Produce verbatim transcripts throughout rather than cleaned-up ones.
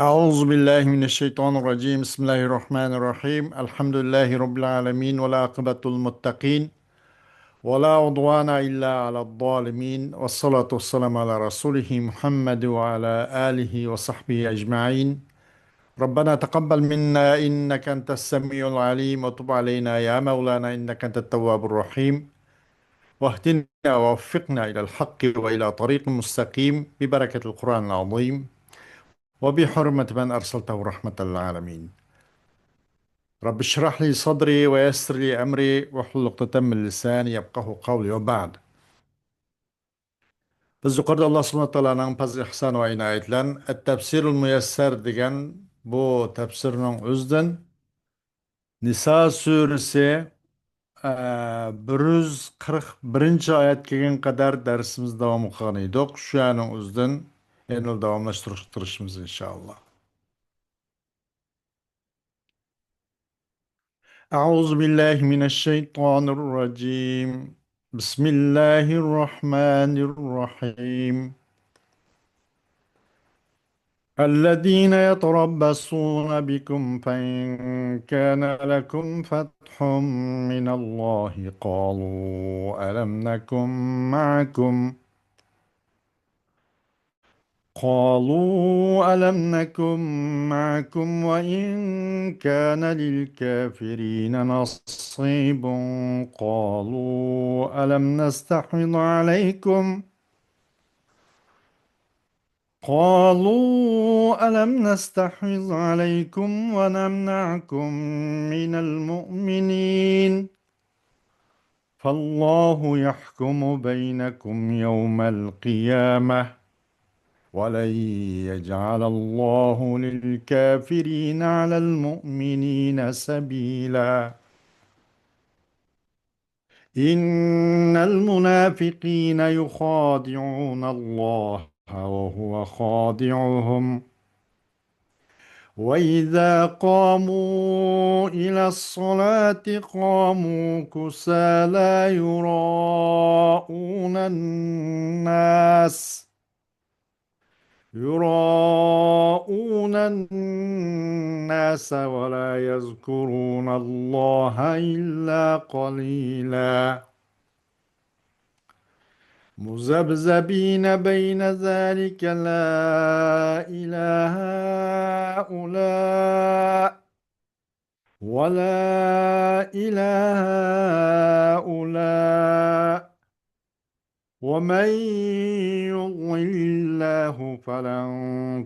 أعوذ بالله من الشيطان الرجيم. بسم الله الرحمن الرحيم. الحمد لله رب العالمين، والعاقبة للمتقين، ولا عدوان إلا على الظالمين، والصلاة والسلام على رسوله محمد وعلى آله وصحبه أجمعين. ربنا تقبل منا إنك أنت السميع العليم، وتب علينا يا مولانا إنك أنت التواب الرحيم، واهدنا ووفقنا إلى الحق وإلى طريق مستقيم ببركة القرآن العظيم وبحرمة من أرسلته رحمة للعالمين. رب اشرح لي صدري ويسر لي أمري واحلل عقدة من لساني يفقهوا قولي وبعد. بىز يۇقىرىدا ئاللا سۇبھانەھۇ ۋە تائالانىڭ پەزلى، ئىھسان ۋە ئىنايەت بىلەن ئەت-تەپسىرۇل مۇيەسسەر دېگەن بۇ تەپسىرنىڭ ئۆزىدىن نىسا سۈرىسى، ئە، بىر يۈز قىرىق بىرىنچى ئايەتكە كەلگەن قەدەر دەرسىمىزنى داۋام قىلغان ئىدۇق. شۇ يەرنىڭ ئۆزىدىن يەنىلا داۋاملاشتۇرۇشقا تىرىشىمىز، ئىنشائاللا. أعوذ بالله من الشيطان الرجيم. بسم الله الرحمن الرحيم. الذين يتربصون بكم فإن كان لكم فتح من الله قالوا ألم نكن معكم، قالوا ألم نكن معكم وإن كان للكافرين نصيب، قالوا ألم نستحوذ عليكم، قالوا ألم نستحوذ عليكم ونمنعكم من المؤمنين، فالله يحكم بينكم يوم القيامة، ولن يجعل الله للكافرين على المؤمنين سبيلا. إن المنافقين يخادعون الله وهو خادعهم، وإذا قاموا إلى الصلاة قاموا كسالى يراءون الناس، يراءون الناس ولا يذكرون الله إلا قليلا. مذبذبين بين ذلك لا إلى هؤلاء ولا إلى هؤلاء، ومن يضلل الله فلن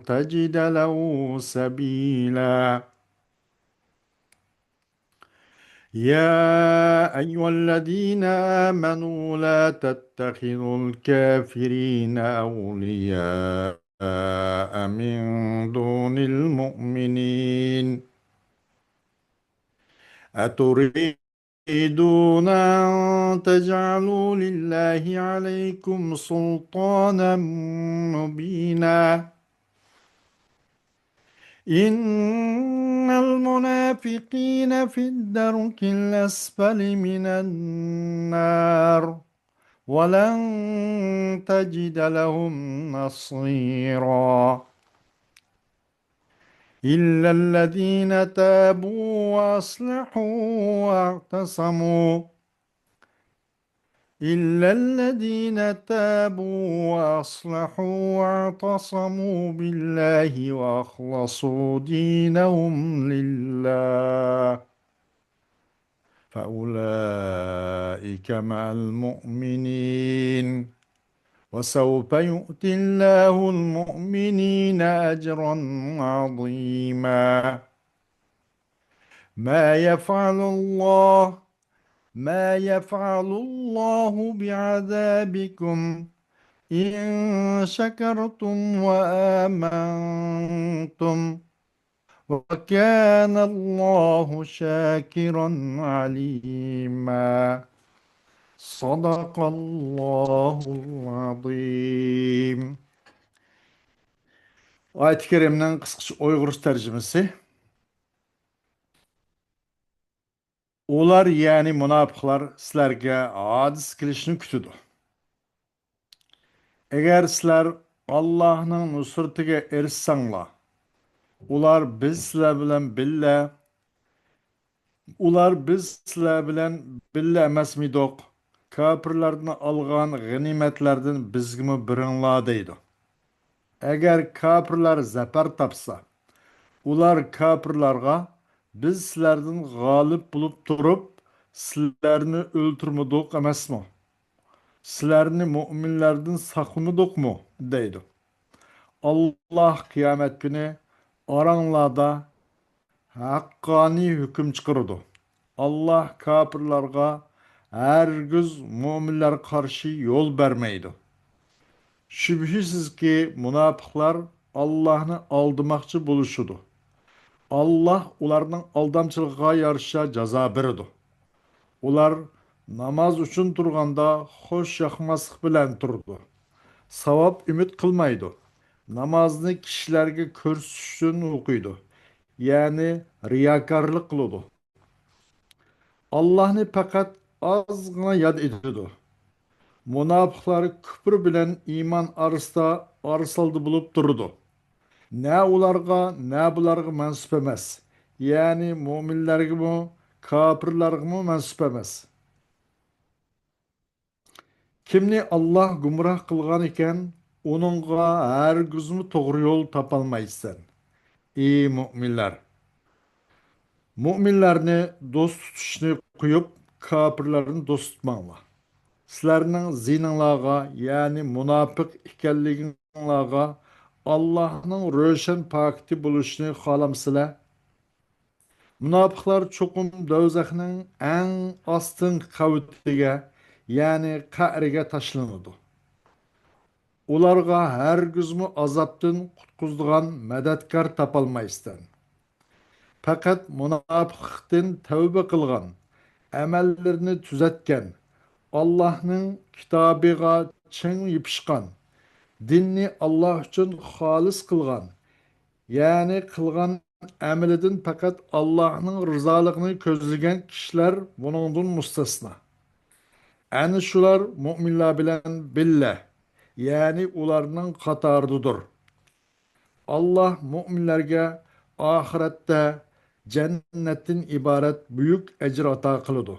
تجد له سبيلا. يا أيها الذين آمنوا لا تتخذوا الكافرين أولياء من دون المؤمنين، أتريدون أن تجعلوا لله عليكم سلطانا مبينا. إن المنافقين في الدرك الأسفل من النار، ولن تجد لهم نصيرا. إلا الذين تابوا وأصلحوا واعتصموا، إلا الذين تابوا وأصلحوا واعتصموا بالله وأخلصوا دينهم لله فأولئك مع المؤمنين وسوف يؤتي الله المؤمنين أجرا عظيما. ما يفعل الله، ما يفعل الله بعذابكم إن شكرتم وآمنتم، وكان الله شاكرا عليما. صدق الله العظيم. ئايەتى كەرىمنىڭ قىسقىچە ئۇيغۇرچە تەرجىمىسى. ئۇلار، يەنى مۇناپىقلار، سىلەرگە ھادىسە كېلىشىنى كۈتىدۇ. ئەگەر سىلەر ئاللاھنىڭ نۇسرىتىگە ئېرىشسەڭلار، ئۇلار بىز سىلەر بىلەن بىللە، ئۇلار بىز سىلەر بىلەن بىللە ئەمەسمىدۇق؟ كاپىرلاردىن ئالغان غەنىيمەتلەردىن بىزگىمۇ بېرىڭلار دەيدۇ. ئەگەر كاپىرلار زەپەر تاپسا، ئۇلار كاپىرلارغا، بىز سىلەردىن غالىب بولۇپ تۇرۇپ، سىلەرنى ئۆلتۈرمىدۇق ئەمەسمۇ؟ سىلەرنى مۆمىنلەردىن ساقلىمىدۇقمۇ؟ دەيدۇ. ئاللاھ قىيامەت كۈنى ئاراڭلاردا ھەققانىي ھۆكۈم چىقىرىدۇ. ئاللاھ كاپىرلارغا ھەرگىز مۆمىنلەرگە قارشى يول بەرمەيدۇ. شۈبھىسىزكى، مۇناپىقلار ئاللاھنى ئالدىماقچى بولۇشىدۇ. ئاللاھ ئۇلارنىڭ ئالدامچىلىقىغا يارىشا جازا بېرىدۇ. ئۇلار ناماز ئۈچۈن تۇرغاندا خۇش ياقماسلىق بىلەن تۇرىدۇ. ساۋاب ئۈمىد قىلمايدۇ. نامازنى كىشىلەرگە كۆرسىتىش ئۈچۈن ئوقۇيدۇ. يەنى رىياكارلىق قىلىدۇ. ئاللاھنى پەقەت ئازغىنا ياد ئېتىدۇ. مۇناپىقلار كۈپۈر بىلەن ئىمان ئارىسىدا ئارىسالدى بولۇپ تۇرىدۇ. نە ئۇلارغا، نە بۇلارغا مەنسۇپ ئەمەس. يەنى مۆمىنلەرگىمۇ، كاپىرلارغىمۇ مەنسۇپ ئەمەس. كىمنى ئاللاھ گۇمراھ قىلغان ئىكەن، ئۇنىڭغا ھەرگىزمۇ توغرا يول تاپالمايسەن. ئى مۆمىنلەر! مۆمىنلەرنى دوست تۇتۇشنى قويۇپ، كاپىرلارنى دوست تۇتماڭلار. سىلەرنىڭ زىيىنىڭلارغا، يەنى مۇناپىق ئىكەنلىكىڭلارغا ئاللاھنىڭ روشەن پاكىتى بولۇشىنى خالامسىلەر؟ مۇناپىقلار چوقۇم دوزاخنىڭ ئەڭ ئاستىنقى قەۋىتىگە، يەنى قەئرىگە تاشلىنىدۇ. ئۇلارغا ھەرگىزمۇ ئازابتىن قۇتقۇزىدىغان مەدەتكار تاپالمايسەن. پەقەت مۇناپىقلىقتىن تەۋبە قىلغان، ئەمەللىرىنى تۈزەتكەن، ئاللاھنىڭ كىتابىغا چىڭ يېپىشقان، دىننى ئاللاھ ئۈچۈن خالىس قىلغان، يەنى قىلغان ئەمىلىدىن پەقەت ئاللاھنىڭ رىزالىقىنى كۆزلىگەن كىشىلەر بۇنىڭدىن مۇستەسنا. ئەنە شۇلار مۆمىنلەر بىلەن بىللە، يەنى ئۇلارنىڭ قاتارىدىدۇر. ئاللاھ مۆمىنلەرگە ئاخىرەتتە جەننەتتىن ئىبارەت بۈيۈك ئەجىر ئاتا قىلىدۇ.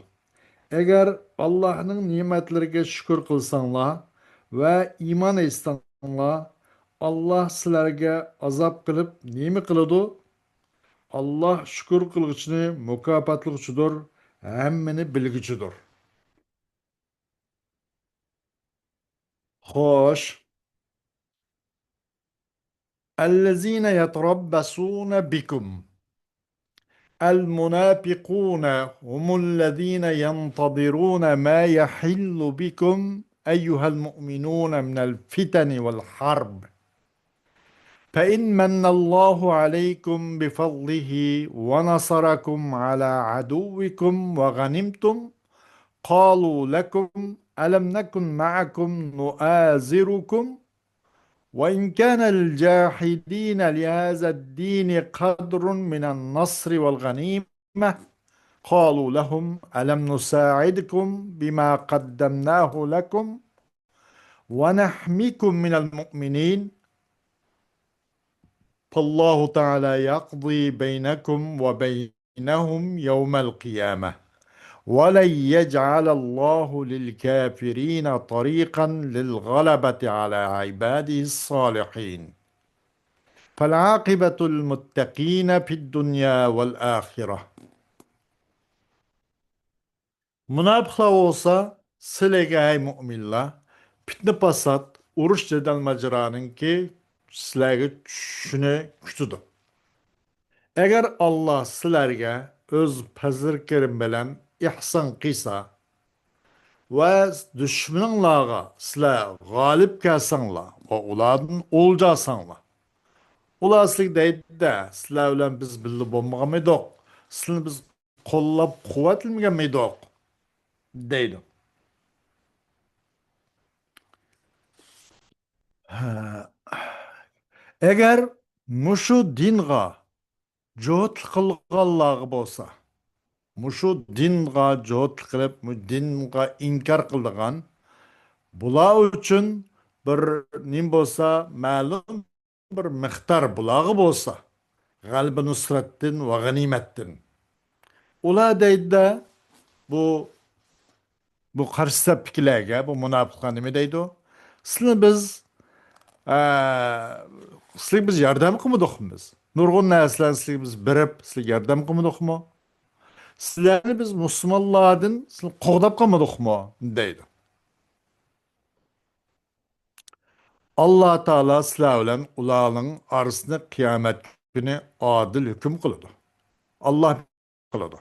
ئەگەر ئاللاھنىڭ نېمەتلىرىگە شۈكۈر قىلساڭلار ۋە ئىمان ئېيتساڭلار، ئاللاھ سىلەرگە ئازاب قىلىپ نېمە قىلىدۇ؟ ئاللاھ شۈكۈر قىلغۇچىنى مۇكاپاتلىغۇچىدۇر، ھەممىنى بىلگۈچىدۇر. خوش. الذين يتربصون بكم. المنافقون هم الذين ينتظرون ما يحل بكم أيها المؤمنون من الفتن والحرب. فإن من الله عليكم بفضله ونصركم على عدوكم وغنمتم، قالوا لكم ألم نكن معكم نؤازركم؟ وإن كان الجاحدين لهذا الدين قدر من النصر والغنيمة، قالوا لهم ألم نساعدكم بما قدمناه لكم ونحمكم من المؤمنين؟ فالله تعالى يقضي بينكم وبينهم يوم القيامة، ولن يجعل الله للكافرين طريقا للغلبة على عباده الصالحين. فالعاقبة للمتقين في الدنيا والآخرة. مۇناپىقلار بولسا سىلەرگە، ھەي مۆمىنلەر، پىتنە-پاسات، ئۇرۇش-جېدەل ماجىرانىڭكى سىلەرگە چۈشۈشىنى كۈتىدۇ. ئەگەر ئاللاھ سىلەرگە ئۆز پەزلى-كەرىمى بىلەن ئېھسان قىلسا ۋە دۈشمىنىڭلارغا سىلەر غالىب كەلسەڭلار ۋە ئۇلاردىن ئولجا ئالساڭلار، ئۇلار سىلەرگە دەيدۇ-دە، سىلەر بىلەن بىز بىللە بولمىغانمىدۇق؟ سىلەرنى بىز قوللاپ قۇۋۋەتلىمىگەنمىدۇق؟ دەيدۇ. ھە. ئەگەر مۇشۇ دىنغا جوتلۇق قىلغانلارغا بولسا، مۇشۇ دىنغا جوتلۇق قىلىپ، مۇ-، دىنغا ئىنكار قىلىدىغان، بۇلار ئۈچۈن بىر نېمە بولسا، مەلۇم بىر مىقدار بۇلارغا بولسا، غەلىبە نۇسرەتتىن ۋە غەنىيمەتتىن. ئۇلار دەيدۇ، بۇ، بۇ قارشى سەپتىكىلەرگە، بۇ مۇناپىقلار نېمە دەيدۇ؟ سىلەرنى بىز، ئە، سىلەرگە بىز ياردەم قىلمىدۇقمۇ بىز؟ نۇرغۇن نەرسىلەرنى سىلەرگە بىز بېرىپ، سىلەرگە ياردەم قىلمىدۇقمۇ؟ سىلەرنى بىز مۇسۇلمانلاردىن سىلەرنى قوغداپ قالمىدۇقمۇ؟ دەيدۇ. ئاللا تائالا سىلەر بىلەن ئۇلارنىڭ ئارىسىنى قىيامەت كۈنى ئادىل ھۆكۈم قىلىدۇ. ئاللا قىلىدۇ.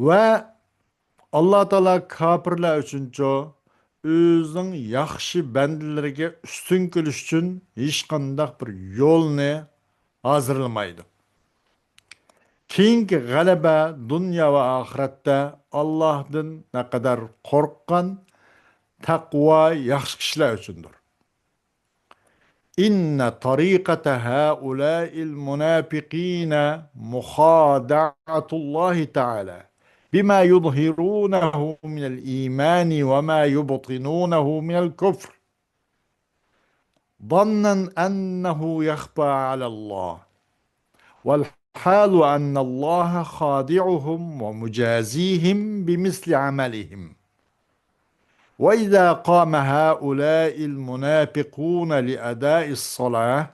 ۋە ئاللا تائالا كاپىرلار ئۈچۈنچۇ، ئۆزىنىڭ ياخشى بەندىلىرىگە ئۈستۈن كېلىش ئۈچۈن ھېچقانداق بىر يولنى ھازىرلىمايدۇ. كېيىنكى غەلىبە دۇنيا ۋە ئاخىرەتتە ئاللاھتىن نەقەدەر قورققان، تەقۋا، ياخشى كىشىلەر ئۈچۈندۇر. إن طريقة هؤلاء المنافقين مخادعة الله تعالى بما يظهرونه من الإيمان وما يبطنونه من الكفر، ظنا أنه يخفى على الله، والحال أن الله خادعهم ومجازيهم بمثل عملهم. وإذا قام هؤلاء المنافقون لأداء الصلاة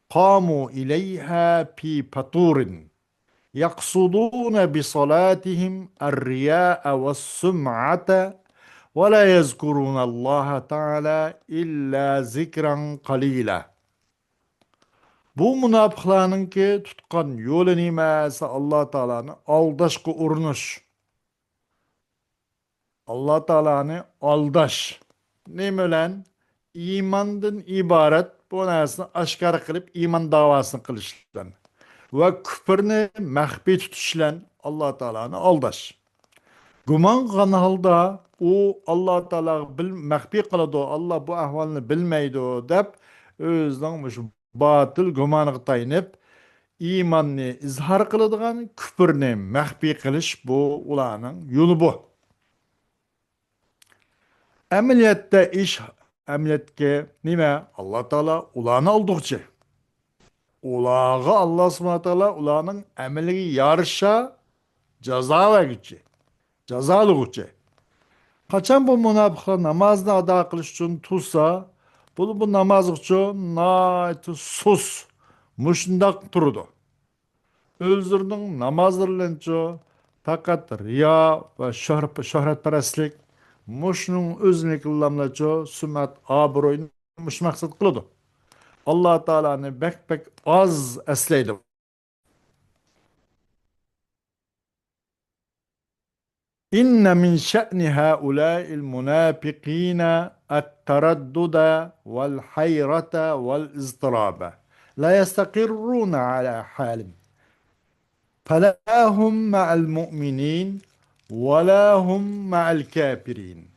قاموا إليها في فتور، يقصدون بصلاتهم الرياء والسمعة، ولا يذكرون الله تعالى إلا ذكرا قليلا. بۇ مۇناپىقلارنىڭكى تۇتقان يولى نېمە دېسە، ئاللا تائالانى ئالداشقا ئۇرۇنۇش. ئاللا تائالانى ئالداش. نېمە بىلەن؟ ئىماندىن ئىبارەت بۇ نەرسىنى ئاشكارا قىلىپ، ئىمان داۋاسىنى قىلىش بىلەن ۋە كۇپرنى مەخپىي تۇتۇش بىلەن ئاللا تائالانى ئالداش. گۇمان قىلغان ھالدا ئۇ ئاللا تائالاغا بىل-، مەخپىي قىلىدۇ، ئاللا بۇ ئەھۋالنى بىلمەيدۇ دەپ، ئۆزىنىڭ مۇشۇ باتىل گۇمانىغا تايىنىپ، ئىماننى ئىزھار قىلىدىغان، كۇپرنى مەخپىي قىلىش، بۇ ئۇلارنىڭ يولى بۇ. ئەمەلىيەتتە ئىش، ئەمەلىيەتتىكى نېمە؟ ئاللا تائالا ئۇلارنى ئالدىغۇچى. ئۇلارغا ئاللا سۇبھانەھۇ ۋە تائالا ئۇلارنىڭ ئەمىلىگە يارىشا جازا بەرگۈچى، جازالىغۇچى. قاچان بۇ مۇناپىقلار نامازنى ئادا قىلىش ئۈچۈن تۇرسا، بۇ، بۇ نامازغىچۇ ناھايىتى سۇس، مۇشۇنداق تۇرىدۇ. ئۆزلىرىنىڭ نامازلىرى بىلەنچۇ پەقەت رىيا ۋە شۆھرەت، شۆھرەتپەرەسلىك، مۇشۇنىڭ ئۆزىنىڭكىلاملىچۇ سۈمئەت، ئابرۇينى مۇشۇ مەقسەت قىلىدۇ. ئاللا تائالانى بەك، بەك ئاز ئەسلەيدۇ. إن من شأن هؤلاء المنافقين التردد والحيرة والاضطراب، لا يستقرون على حال، فلا هم مع المؤمنين ولا هم مع الكافرين.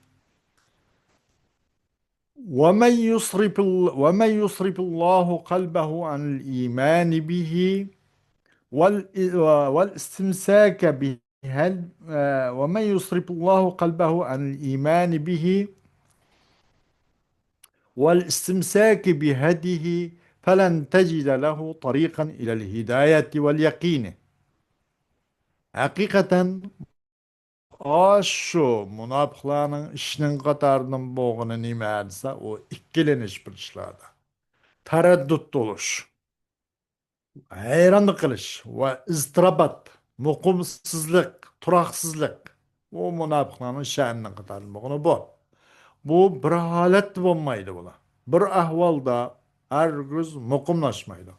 ومن يصرف ال-، ومن يصرف الله قلبه عن الإيمان به وال-، والاستمساك بهد-، ومن يصرف الله قلبه عن الإيمان به والاستمساك بهديه فلن تجد له طريقا إلى الهداية واليقين. ھەقىقەتەن، ئاشۇ مۇناپىقلارنىڭ ئىشىنىڭ قاتارىدىن بولغىنى نېمە دېسە، ئۇ ئىككىلىنىش بىر ئىشلاردا. تەرەددۇت بولۇش، ھەيرانلىق قىلىش ۋە ئىزتىراپات، مۇقىمسىزلىق، تۇراقسىزلىق. بۇ مۇناپىقلارنىڭ شەنىنىڭ قاتارىدىن بولغىنى بۇ. بۇ بىر ھالەتتە بولمايدۇ بۇلار. بىر ئەھۋالدا ھەرگىز مۇقىملاشمايدۇ.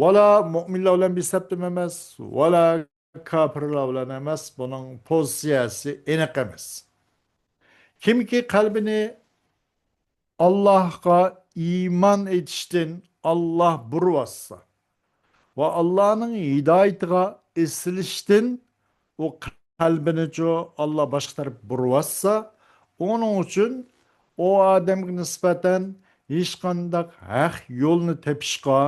ۋالا مۇئمىنلار بىلەن بىر سەپتىمۇ ئەمەس، ۋالا كاپىرلار بىلەن ئەمەس، بۇنىڭ پوزىتسىيەسى ئېنىق ئەمەس. كىمكى قەلبىنى ئاللاھقا ئىمان ئېيتىشتىن ئاللاھ بۇرۇۋاتسا ۋە ئاللاھنىڭ ھىدايىتىغا ئېسىلىشتىن ئۇ قەلبىنىچۇ ئاللاھ باشقا تەرەپ بۇرۇۋاتسا، ئۇنىڭ ئۈچۈن ئۇ ئادەمگە نىسبەتەن ھېچقانداق ھەق يولنى تېپىشقا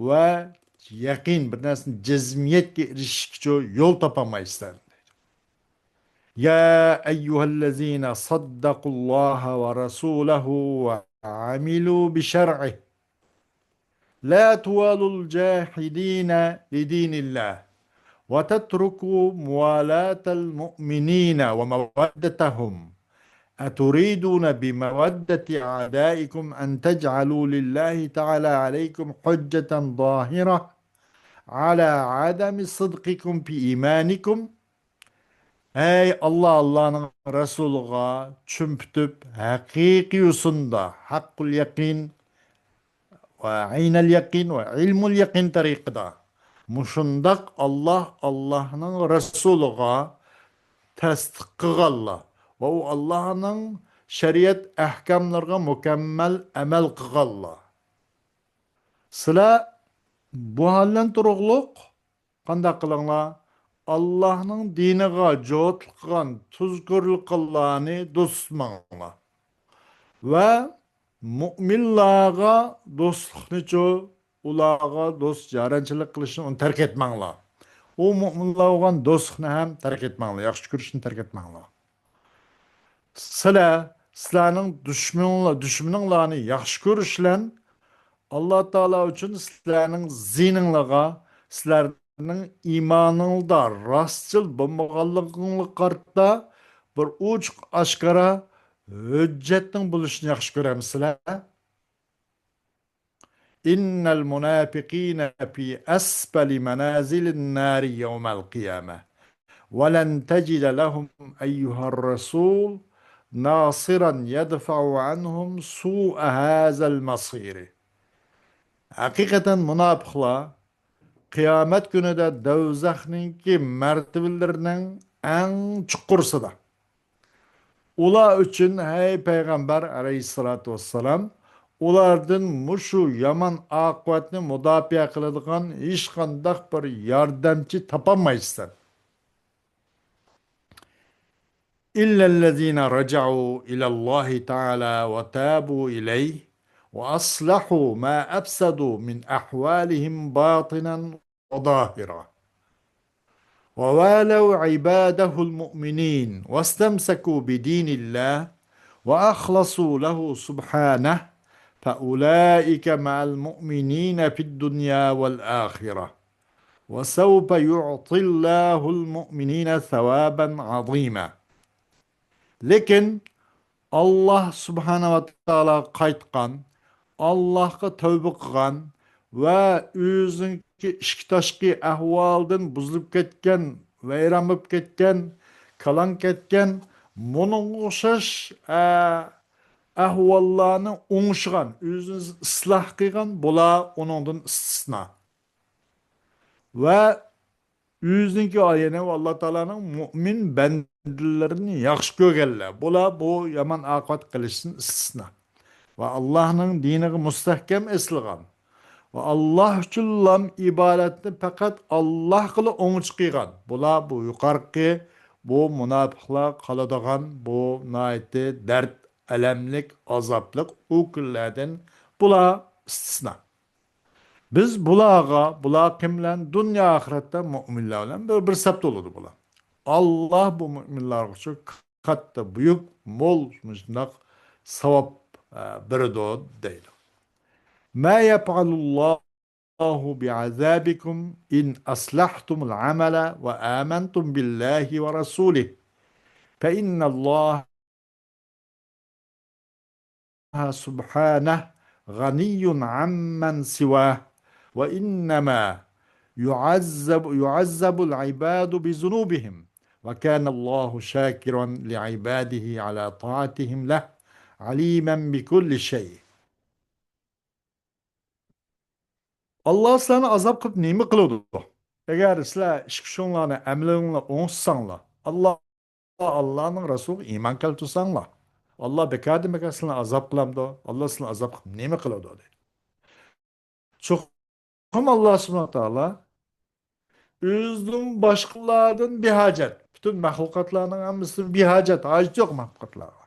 ۋە يەقىن بىر نەرسىنى جەزمىيەتكە ئېرىشىشكىچۇ يول تاپالمايسىلەر. يا أيها الذين صدقوا الله ورسوله وعملوا بشرعه. لا توالوا الجاحدين لدين الله وتتركوا موالاة المؤمنين ومودتهم. أتريدون بمودة أعدائكم أن تجعلوا لله تعالى عليكم حجة ظاهرة على عدم صدقكم في إيمانكم؟ ئەي ئاللا، ئاللانىڭ رەسۇلىغا چۈمپۈتۈپ، ھەقىقىي يوسۇندا، ھەققۇل يەقىن ۋە ئەينەل يەقىن ۋە ئىلمۇل يەقىن تەرىقىدا مۇشۇنداق ئاللا، ئاللانىڭ رەسۇلىغا تەستىق قىلغانلار ۋە ئۇ ئاللانىڭ شەرىئەت ئەھكاملىرىغا مۇكەممەل ئەمەل قىلغانلار. سىلەر بۇ ھالدىن تۇرۇقلۇق قانداق قىلىڭلار؟ ئاللاھنىڭ دىنىغا جوتلۇق قىلغان تۇزكورلۇقلارنى دوست تۇتماڭلار. ۋە مۇئمىنلارغا دوستلۇقنىچۇ، ئۇلارغا دوست جارەنچىلىك قىلىشنى ئۇنى تەرك ئەتمەڭلار. ئۇ مۇئمىنلار بولغان دوستلۇقنى ھەم تەرك ئەتمەڭلار، ياخشى كۆرۈشنى تەرك ئەتمەڭلار. سىلەر، سىلەرنىڭ دۈشمىنىڭلار، دۈشمىنىڭلارنى ياخشى كۆرۈش بىلەن ئاللا تائالا ئۈچۈن سىلەرنىڭ زىيىنىڭلارغا، سىلەرنىڭ ئىمانىڭلاردا راستچىل بولمىغانلىقىڭلارغا قارىتا بىر ئوچۇق ئاشكارا ھۆججەتنىڭ بولۇشىنى ياخشى كۆرەمسىلەر؟ إن المنافقين في أسفل منازل النار يوم القيامة ولن تجد لهم أيها الرسول ناصرا يدفع عنهم سوء هذا المصير. ھەقىقەتەن مۇناپىقلار قىيامەت كۈنىدە دوزاخنىڭكى مەرتىۋىلىرىنىڭ ئەڭ چوڭقۇرىسىدا. ئۇلار ئۈچۈن، ھەي پەيغەمبەر ئەلەيھىسسالاتۇ ۋەسسالام، ئۇلاردىن مۇشۇ يامان ئاقىۋەتنى مۇداپىئە قىلىدىغان ھېچقانداق بىر ياردەمچى تاپالمايسەن. إلا الذين رجعوا إلى الله تعالى وتابوا إليه وأصلحوا ما أفسدوا من أحوالهم باطنا وظاهرا ووالوا عباده المؤمنين واستمسكوا بدين الله وأخلصوا له سبحانه فأولئك مع المؤمنين في الدنيا والآخرة وسوف يعطي الله المؤمنين ثوابا عظيما. لېكىن ئاللا سۇبھانەھۇ ۋە تائالاغا قايتقان، ئاللاغا تەۋبە قىلغان ۋە ئۆزىنىڭكى ئىچكى تاشقى ئەھۋالىدىن بۇزۇلۇپ كەتكەن، ۋەيران بولۇپ كەتكەن، كالاڭ كەتكەن، مۇنىڭغا ئوخشاش، ئە، ئەھۋاللارنى ئوڭشىغان، ئۆزىنى ئىسلاھ قىلغان، بۇلار ئۇنىڭدىن ئىستىسنا. ۋە ئۆزىنىڭكى، يەنى ئاللا تائالانىڭ مۇئمىن بەندىلىرىنى ياخشى كۆرگەنلەر، بۇلار بۇ يامان ئاقىۋەت قىلىشتىن ئىستىسنا. ۋە ئاللانىڭ دىنىغا مۇستەھكەم ئېسىلغان ۋە ئاللا ئۈچۈنلا ئىبادەتنى پەقەت ئاللاغىلا ئوڭچە قىلغان، بۇلار بۇ يۇقارقى، بۇ مۇناپىقلار قالىدىغان بۇ ناھايىتى دەرد، ئەلەملىك، ئازابلىق ئۇ كۈنلەردىن بۇلار ئىستىسنا. بىز بۇلارغا، بۇلار كىملەر؟ دۇنيا ئاخىرەتتە مۇئمىنلار بىلەن بىر، بىر سەپتە بولىدۇ بۇلار. ئاللا بۇ مۇئمىنلارغىچۇ كاتتا، بۈيۈك، مول مۇشۇنداق ساۋاب، ئە، بېرىدۇ دەيدۇ. ما يفعل الله بعذابكم إن أصلحتم العمل وآمنتم بالله ورسوله فإن الله سبحانه غني عمن سواه، وإنما يعذب، يعذب العباد بذنوبهم، وكان الله شاكرا لعباده على طاعتهم له، عليما بكل شيء. ئاللا سىلەرنى ئازاب قىلىپ نېمە قىلىدۇ؟ ئەگەر سىلەر ئىش-كۈچۈڭلارنى، ئەمىلىڭلارنى ئوڭشىساڭلار، ئاللا، ئاللانىڭ رەسۇلىغا ئىمان كەلتۈرسەڭلار، ئاللا بىكاردىن بىكار سىلەرنى ئازاب قىلامدۇ؟ ئاللا سىلەرنى ئازاب قىلىپ نېمە قىلىدۇ؟ دەيدۇ. چوقۇم ئاللا سۇبھانەھۇ ۋە تائالا ئۆزىدىن باشقىلاردىن بىھاجەت، پۈتۈن مەخلۇقاتلارنىڭ ھەممىسىدىن بىھاجەت، ھاجىتى يوق مەخلۇقاتلارغا.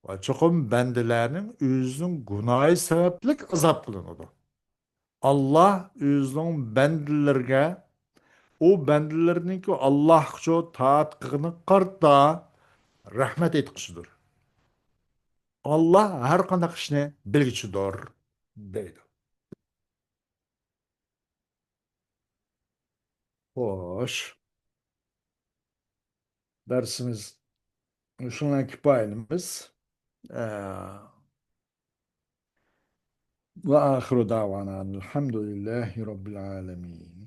ۋە چوقۇم بەندىلەرنىڭ ئۆزىنىڭ گۇناھى سەۋەبلىك ئازاب قىلىنىدۇ. ئاللا ئۆزىنىڭ بەندىلىرىگە، ئۇ بەندىلىرىنىڭكى ئاللاغىچۇ تائەت قىلغىنىغا قارىتا رەھمەت ئېيتقۇچىدۇر. ئاللا ھەر قانداق ئىشنى بىلگۈچىدۇر، دەيدۇ. خوش. دەرسىمىز شۇنىڭ بىلەن كۇپايىلىمىز. ئە، ۋە ئاخىرۇ دەۋانا ئەنىل ھەمدۇلىللاھى رەببىل ئالەمىن.